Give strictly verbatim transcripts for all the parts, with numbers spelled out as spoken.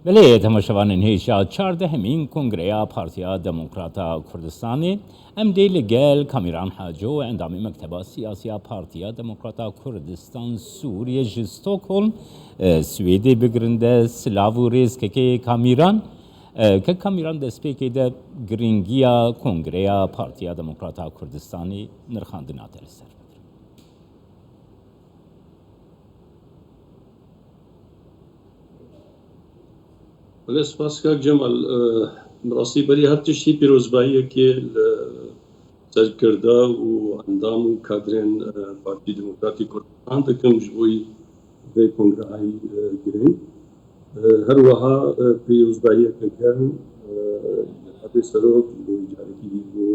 Belê, temaşevanên hêja çardehemîn Kongreya Partiya Demokrata Kurdistanê, em dê li gel Kamîran Haco, endamê Mekteba Siyasî ya Partiya Demokrata Kurdistan Sûriyê ji Stockholm, e, Swêdê bigirin de. Silav û rêz kekê Kamîran. E, kek Kamîran, destpêkê de giringiya Kongreya Partiya Demokrata Kurdistanê nirxandina te li ser. Belê, spas kak Cemal. Eh, bi rastî berî her tiştî pîrozbahiyekê li serkirda û endam û kadrên, eh, Partî Demokratîk Kurdistan dikim ji bo vê kongrehayî, eh, girîng. Eh, her wiha, eh, pîrozbahiyeke germ, eh, Cenabê Serok ji bo carekî din bo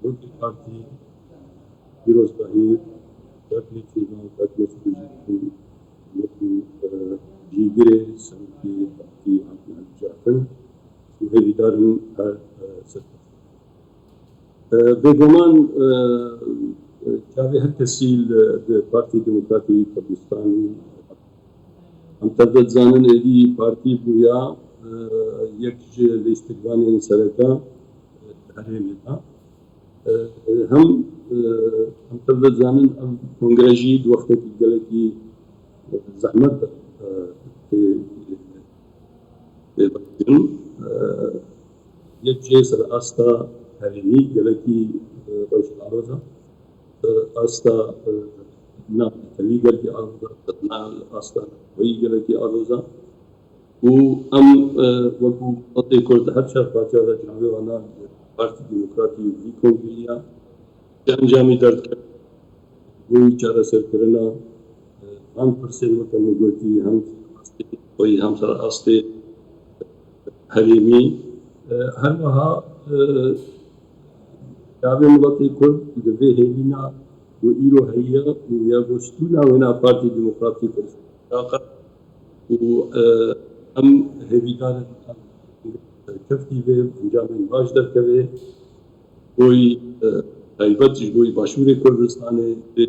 Wekî partî pîrozbahî, Dr. Çêlan Fatma Sibirî, wekî, e, cîgirê serokê partî hatin hilbijartin û hêvîdar in her, e, serkeftin. E, bêguman, e, e, çavê her kesî li, di Partî Demokratî Kurdistanî Em tev de dizanin êdî partî bûya, e, yek ji lîstikvanên sereke, e, di herêmê de. E, e, hem, e, em tev de dizanin ev kongre jî di wextekî gelekî, e, zehmet de, e, tê, tê vekirin. E, yek jê ser asta herêmî gelekî, e, rewş aroz e. Ser asta, e, navnetewî gelekî aroz e, ser na-, asta neteweyî gelekî aroz e. Û em, e, wekû miletê Kurd her çar parçeya de çavê wana Partî Demokratî û vî kongreyê ya. Encamî derdikevin bo çareserkirina, e, van pirsên weke min gotî, hem astê xweyî, hem ser astê herêmî. E, her wiha, e, çavê miletê Kurd di vê hêvîna ku îro heye û ya ku stûna wêna Partî Demokratîk Kurdistanê û, e, em hêvîdar in em serkeftî vê encamên baş derkeve. Boy, e, taybet ji boy Başûrê Kurdistanê dê,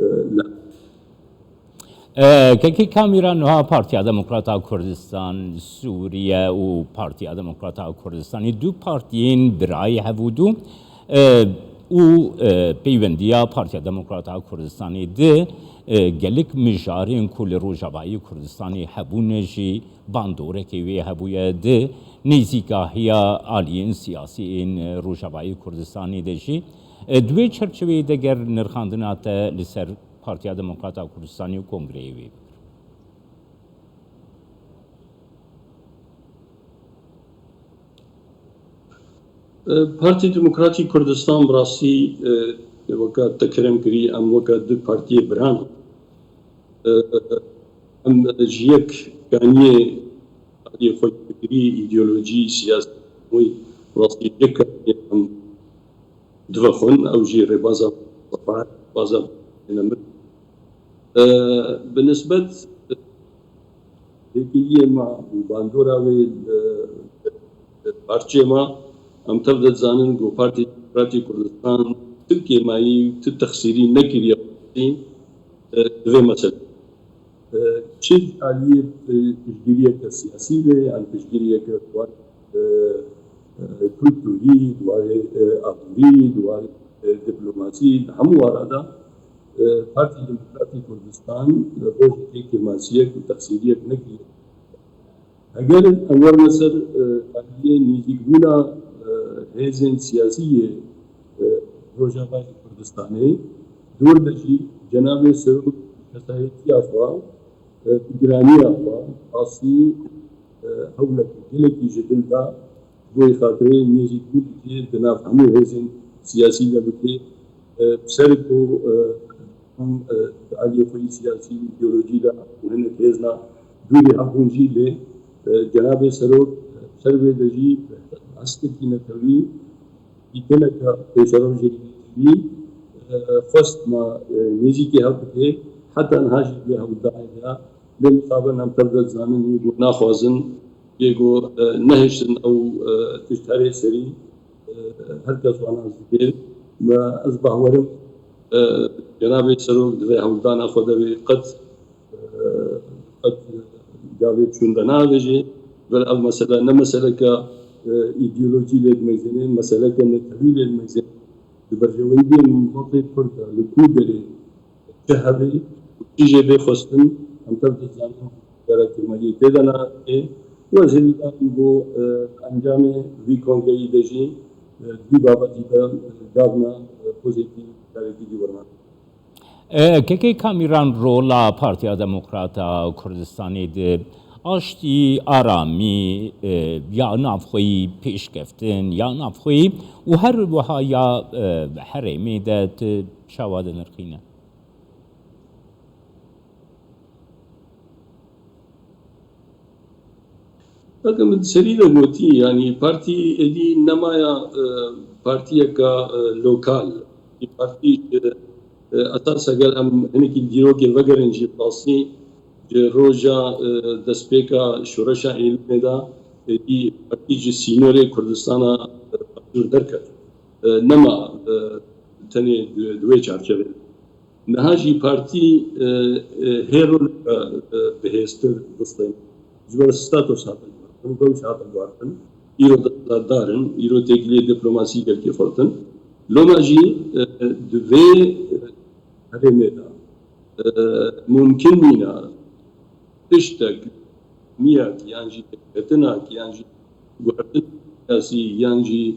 e, le- E, Kekî Kamîran, niha Partiya Demokrata Kurdistan Sûriye û Partiya Demokrata Kurdistanê du partiyên birayê hevû du, e, û, e, peywendiya Partiya Demokrata Kurdistanê di, e, gelek mijarên ku li Rojavayê Kurdistanê hebûne jî bandorekê wê hebûye di nêzîkahiya aliyên siyasî ên Rojavayê Kurdistanê de jî. E, di wê çerçeveyê de ger nirxandina te li ser Partiya Demokrata Kurdistanê û kongreyê wê bikir. E, Partî Demokratîk Kurdistan bi rastî, e, weke te kerem kirî, em weke du partiyê biran. E, em ji yek kaniyê aliyê xwe fikirî, îdeolojî, siyasî, wî rastî yek kaniyê em divexwin, ew jî rêbaza Sefa, rêbaza Nemir. E, bi nisbet têkiliyê me û bandora wê li, li parçeyê me, em tev de dizanin ku Partî Demokratîk Kurdistan ti kêmayî û ti texsîrî nekiriye, e, di vê meselê. E, çi ji aliyê, e, piştgiriyeke siyasî be, yan piştgiriyeke, e, e, kulturî, di warê, e, aborî, di warê, e, diplomasî, di hemû wara de, e, Partî Demokratîk Kurdistan, e, rojekê kêmasiyek û texsîriyek nekiriye. Heger em werine ser, e, aliyê nêzîkbûna, e, hêzên siyasî yê, e, Rojavayê Kurdistanê, di wir de jî cenabê Serok kesayetiya xwe, e, bi giraniya xwe, rastî, e, hewleke gelekî ji dil da, ji bo xatirê nêzîkbûnekê di nav hemû hêzên siyasî de bike, e, bi ser ku, e, hûn, e, di aliyê xwe yî siyasî û îdeolojî de û hinek hêzna dûrî hebûn jî lê, e, cenabê Serok, e, ser vê de jî bi hestekî netewî dîtineke pêşerojê yî, e, xwest me, e, nêzîkî hev bike. Heta niha jî di wê hewldanê de lê mixabin em tev de dizanin yê ku naxwazin yê ku, e, nehiştin ew, e, tişt herê serî, e, her kes wana ez dike. Me ez bawerim, e, cenabê Serok di vê hewldana xwe de wê qet, e, qet, e, gavê çûn de navêjê. Vel ev mesele ne meseleke, e, îdeolojî lê dimeyzênê, meseleke netewî lê dimeyzênê. Di berjewendiyên miletê Kurd de li ku derê çi hebe û çi jê bê xwestin, em tev dizanin gereke me yê tê de nayê. Wezîrî darin bo, e, encamê vî kongreyî de jî, e, di vî babetî de, e, gavna, e, pozîtîf carekî dî werna. E, Kekê Kamîran, rola Partiya Demokrat a Kurdistanê di aştî, aramî, e, ya navxweyî, pêşkeftin ya navxweyî û her wiha ya, e, herêmê de tu çawa dinirxîne? Weke min serî de gotî, yanî partî êdî nemaya, e, partiyeke, e, lokal. Partî ji, e, esas eger em hinekî dîrokê vegerin jî, rastî ji roja, e, destpêka şoreşa Êlûlê de, êdî partî ji sînorê Kurdistana, e, başûr derket. E, nema, e, tenê di, di wê çarçevê de. Niha jî partî, e, e, hê roleke, e, bihêztir bistên. Ji ber status hatin guhertin, rewş hatin guhertin. Îro desthilatdar in, îro têkiliyê diplomasî gelkî xurt in. Loma jî, e, di vê, e, herêmê de, e, mumkin nîne tiştek, miyek yan jî pêketinek yan jî guhertin siyasî yan jî,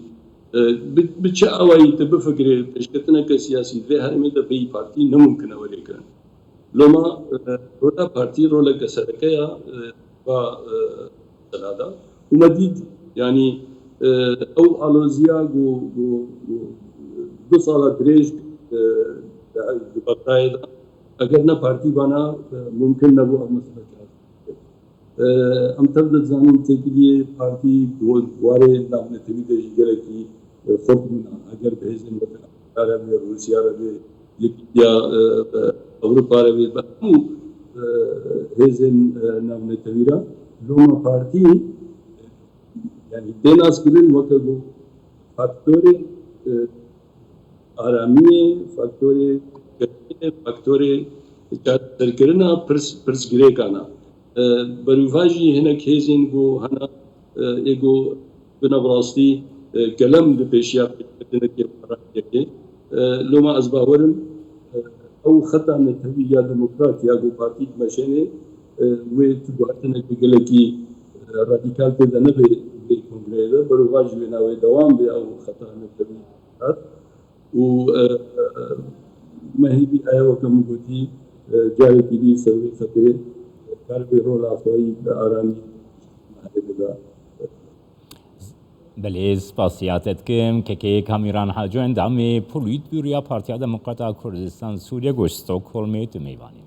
e, bi, bi çi awayî tu bifikirê pêşketineke siyasî di vê herêmê de bêyî partî ne mumkin e were kirin. Loma, e, rola partî roleke sereke ya, e, va, e, mesela de. Û me dît, yanî, e, ew aloziya ku, ku, ku du sala dirêj, e, di Bexdayê de, eger ne partî bana, e, mumkin nebû ev mesele çar. E, em tev de dizanin têkiliyê partî di warê navnetewî de jî gelekî, e, xurt bûna. Eger bi hêzên weke Amerîka re bê, Rûsya re bê, Yekîtiya, e, e, Ewropa re bê, bi hemû, e, hêzên, e, navnetewî re loma partî, yanî tê naskirin weke ku faktorê, e, aramiyê, faktorê, faktorê çareserkirina pirs, pirsgirêkan e. E, berûva jî hinek hêzên ku hene, e, ê ku bine bi rastî, e, kelem di pêşiya pêşketinekê parayekê. E, loma ez bawerim, e, ew xeta netewî ya demokrat ya ku partî dimeşênê, e, wê tu guhertineke gelekî, e, radîkal tê de nebe vê kongreyê de. Berûva jî wê navê dewam bê ew xeta netewî demokrat. Û, e, e, me hêvî heye, weke min gotî, e, carekî dî ser vê xetê, e, karibê rola xwe yî bi aramî herêmê de. Belê, spasiya te dikim. Kekê Kamîran Haco, endamê Polîtbûro ya Partiya Demokrat a Kurdistan Sûriye, ku ji Stockholmê tu mêvanê.